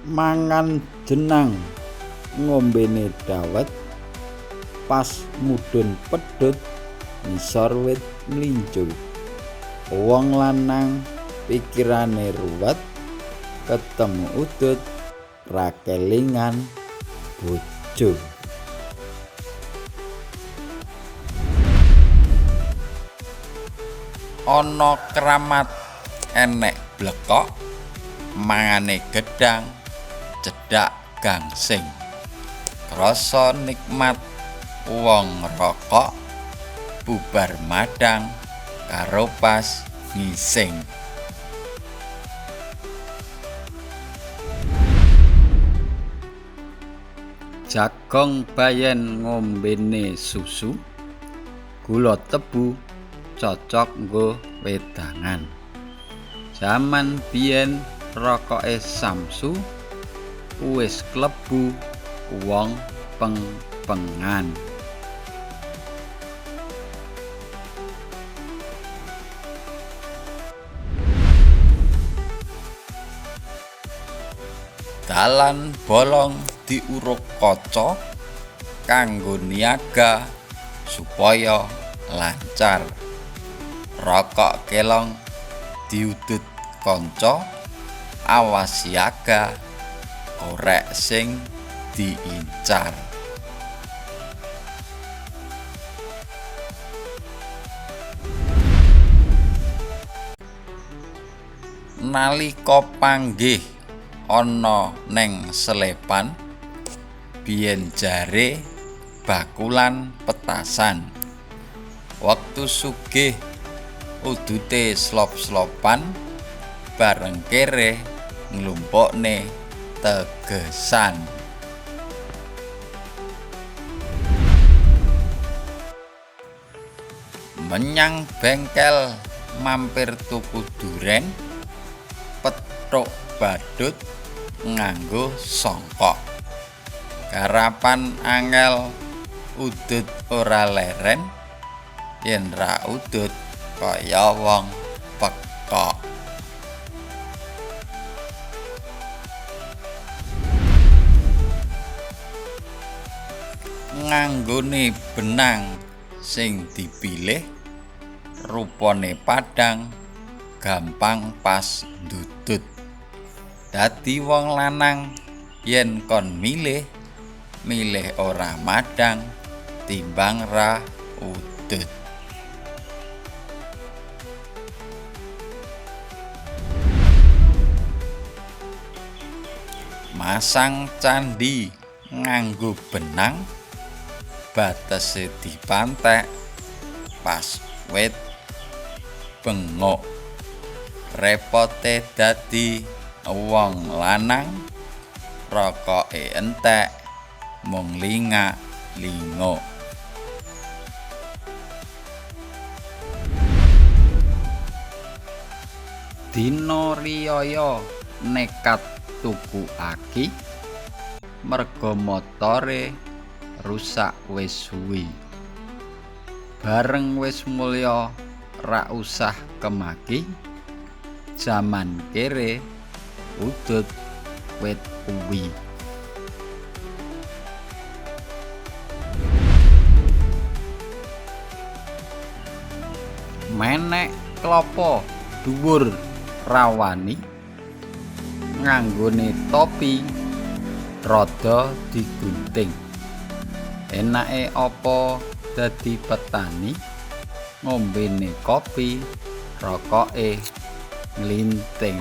Mangan jenang ngombene dawet, pas mudhun pedhot ngisor wit mlinjo. Wong lanang pikirane ruwet, ketemu udut ra kelingan bojo. Ana kramat enek blekok, mangane gedhang cedhak gangsing. Krasa nikmat wong ngrokok, bubar madhang karo pas ngising. Jagong bayen ngombene susu, gula tebu cocok nggo wedangan. Jaman biyen rokoke Samsu wis klebu wong peng-pengan. Dalan bolong diuruk kaca kanggo niaga supaya lancar. Rokok kelong diudut kanca, awas siaga korek sing diincar. Nalika panggih ana neng selepan, biyen jare bakulan petasan. Wektu sugih udute slop-slopan, bareng kere nglumpukne tegesan. Menyang bengkel mampir tuku duren, pethuk badut nganggo songkok. Garapan angel udut ora leren, yen ra udut kaya wong pekok. Nganggone benang sing dipilih, rupane padhang gampang pas ndudut. Dadi wong lanang yen kon milih, milih ora madhang timbang ra udut. Masang candhi nganggo benang, batese dipantek pas wit bengok. Repote dadi wong lanang, rokoke entek mung lingak-linguk. Dina riyaya nekat tuku aki, merga motore rusak wis suwi. Bareng wis mulya ra usah kemaki, jaman kere udut wit uwi. Menek klopo dhuwur rawani, nganggone topi rada digunting. Enake apa dadi petani, ngombene kopi rokoke nglinting.